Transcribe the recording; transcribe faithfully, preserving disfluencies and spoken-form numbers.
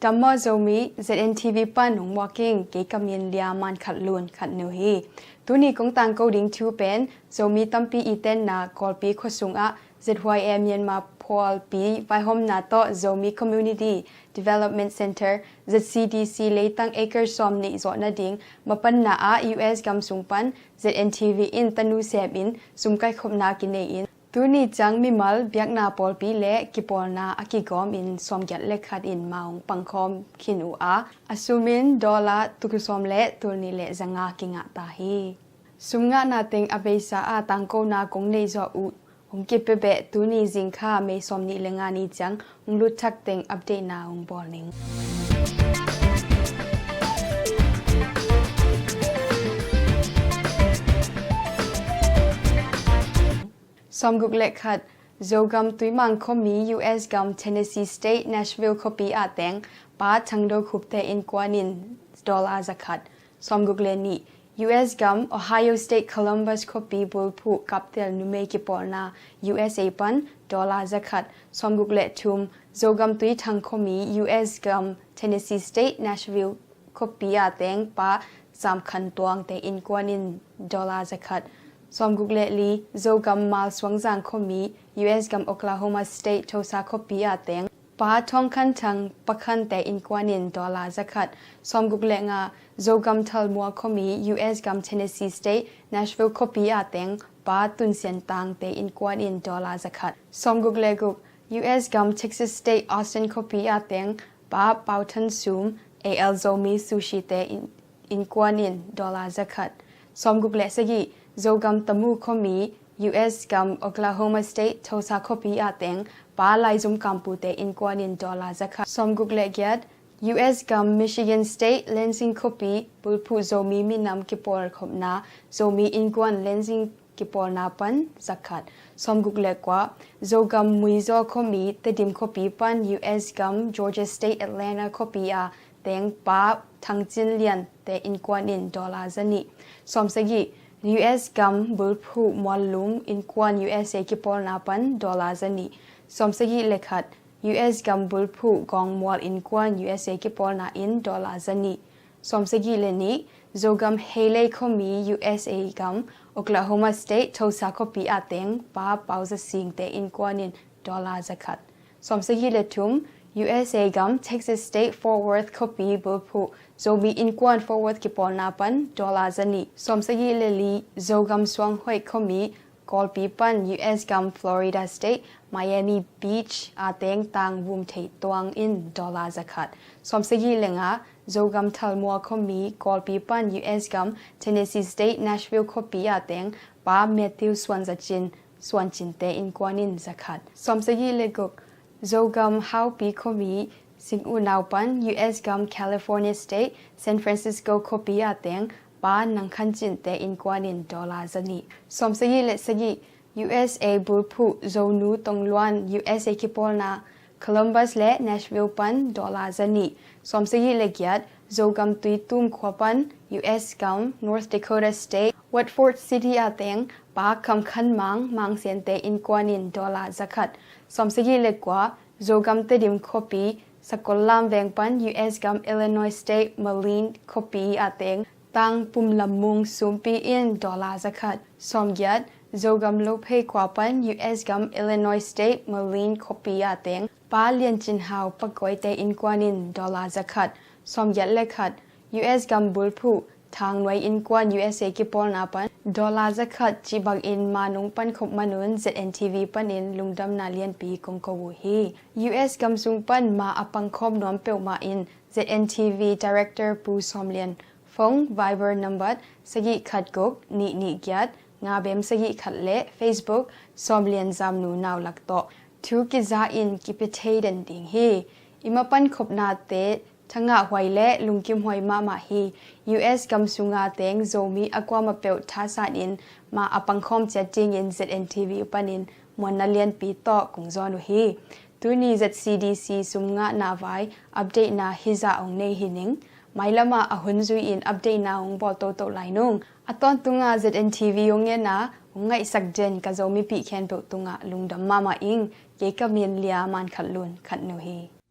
Dam maw Zomi, Z N T V pan hong muak ing, kei ka min Lia Man Khat Lun Khat Nu hi. Tuni kong tangko ding thu pen Zomi tampi i tenna Kawlpi khua sungah Z Y M Myanmar phualpi vaihawmna tawh Zomi Community Development Centre, Z C D C leitang acre sawm nih zawh nading mapanna ah U S gam sung pan Z N T V in tanu semin sum kaikhopna kinei in, tuni ciang mimal biakna pawlpi le kipawlna a kigawm in sawmgiat le khat in ma hong pangkhawm khin uh a, a sum in dollar tul sawm le tul nih le zanga kingah ta hi. Sum ngahna teng a beisa a tangkona kong neih zawh uh hong kipia beh, tuni zingkha May sawm nih le nga ni ciang hong lut thak teng update na hong bawl ning. Sawmguk le khat, Zogam Tuimang khuami U S gam Tennessee State Nashville khuapi ah teng Pa Thang Do Khup te innkuan in dollar zakhat. Sawmguk le nih, U S gam Ohio State Columbus khuapi bulphuh kaptel numei kipawlna U S A pan dollar zakhat. Sawmguk le thum, Zogam Tuithang khuami U S gam Tennessee State Nashville khuapi ah teng Pa Zam Khan Tuang te innkuan in dollar zakhat. Sawmguk le li, Zogam Mal Suangzang khuami U S gam Oklahoma State Tulsa khuapi ah teng Pa Thawng Khan Thang Pa Khan te innkuan in dollar zakhat. Sawmguk le nga, Zogam Thalmual khuami U S gam Tennessee State Nashville khuapi ah teng Pa Tun Sian Tang te innkuan in dollar zakhat. Sawmguk le guk, U S gam Texas State Austin khuapi ah teng Pa Pau Than Sum A L Zomi Sushi te in, innkuan in dollar zakhat. Sawmguk le sagih, Zogam Tamu khuami U S gam Oklahoma State Tulsa khuapi ah teng Pa Laizum Kampu te innkuan in dollar zakhat. Sawmguk le giat, U S gam Michigan State Lansing khuapi bulphuh Zomi minam kipawlkhopna Zomi innkuan Lansing kipawlna pan zakhat. Sawmguk le kua, Zogam Muizaw khuami Tedim khuapi pan U S gam Georgia State Atlanta khuapi ah teng Pa Thang Cin Lian te innkuan in dollar zanih. Sawmsagih, U S gam bulphuh Muallum innkuan U S A kipawlna pan dollar zanih. Sawmsagih le khat, U S gam bulphuh Gawng Mual innkuan U S A kipawlna in dollar zanih. Sawmsagih le nih, Zogam Heilei khuami U S A gam Oklahoma State Tulsa khuapi ah teng Pa Pau Za Sing te innkuan in dollar zakhat. Sawmsagih le thum, U S A gam Texas State Fort Worth khuapi bulphuh Zomi innkuan Fort Worth kipawlna pan dollar zanih. Sawmsagih le li, Zogam Suanghoih khuami Kawlpi pan U S gam Florida State Miami Beach ah teng Tang Vum Thei Tuang in dollar zakhat. Sawmsagih le nga, Zogam Thalmual khuami Kawlpi pan U S gam Tennessee State Nashville khuapi ah teng Pa Matthew Suan Za Cin Suan Cin te innkuan in zakhat. Sawmsagih le guk, Zogam Haupi khuami Sing Unau pan U S gam California State San Francisco khuapi ah teng Pa Nang Khan Cin te innkuan in dollar zanih. Sawmsagih le sagih, U S A bulphuh Zonu Tong Luan U S A kipawlna Columbus le Nashville pan dollar zanih. Sawmsagih le giat, Zogam Tuitum khua pan U S gam North Dakota State Woodford City ah teng Pa Kam Khan Mang Mang Sian te innkuan in dollar zakhat. Sawmsagih le kua, Zogam Tedim khuapi Sakol Lam Veng pan U S gam Illinois State Moline khuapi ah teng Tang Pum Lam Mung Sumpi in dollar zakhat. Sawmgiat, Zogam Lophei khua pan U S gam Illinois State Moline khuapi ah teng Pa Lian Cin Hau Pa Koi te innkuan in dollar zakhat. Sawmgiat le khat, U S gam bulphuh Thang Nuai innkuan U S A kipawlna pan dollar zakhat cih bangin ma nong pankhop manun Z N T V panin lungdamna lianpi kong ko uh hi. U S gam sung pan ma a pangkhawm nuam peuhmah in Z N T V Director Pu Sawm Lian phone Viber number sagih khat guk nih nih giat nga bem sagih khat le Facebook Sawm Lian Zamnu Naulak tawh thu kiza in kipia thei den ding hi. I ma pankhopnate thangahhuai le lungkimhuai mahmah hi. U S gam sunga teng Zomi a kuamah peuh thasan in ma a pangkhawm ciat dingin Z N T V panin muanna lianpi tawh kong zawn uh hi. Tuni Z C D C sum ngahna vai update na hizah hong nei hi ning. Mailamah a hun zui in update na hong bawl toto lai nung. A tawntunga Z N T V hong ngen a hong ngaihsak den ka Zomipih khempeuh tungah lungdam mahmah ing. Kei ka min Lia Man Khat Lun Khat Nu hi.